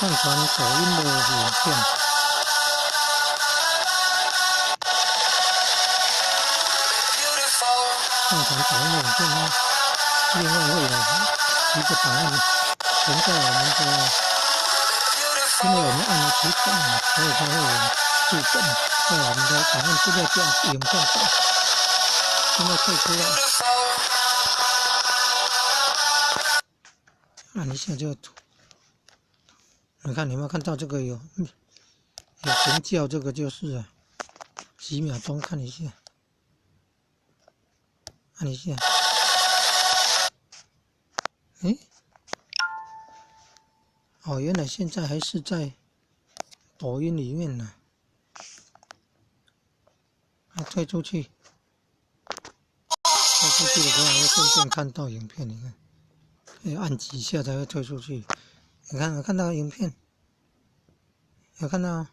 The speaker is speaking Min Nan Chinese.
上傳抖音的影片。上傳抖音的影片呢，另外會有一個檔案存在我們的，因為我們按了啟動，所以它會有副本在我們的檔案資料夾影片檔。現在退出來，按一下就，你看，你有沒有看到這個有神叫？這個就是啊，幾秒鐘看一下，按一下，誒，哦，原來現在還是在抖音裡面呢，啊，退出去。退出去的時候，會順便看到影片，你看，要按幾下才會退出去。你看，有看到影片？有看到？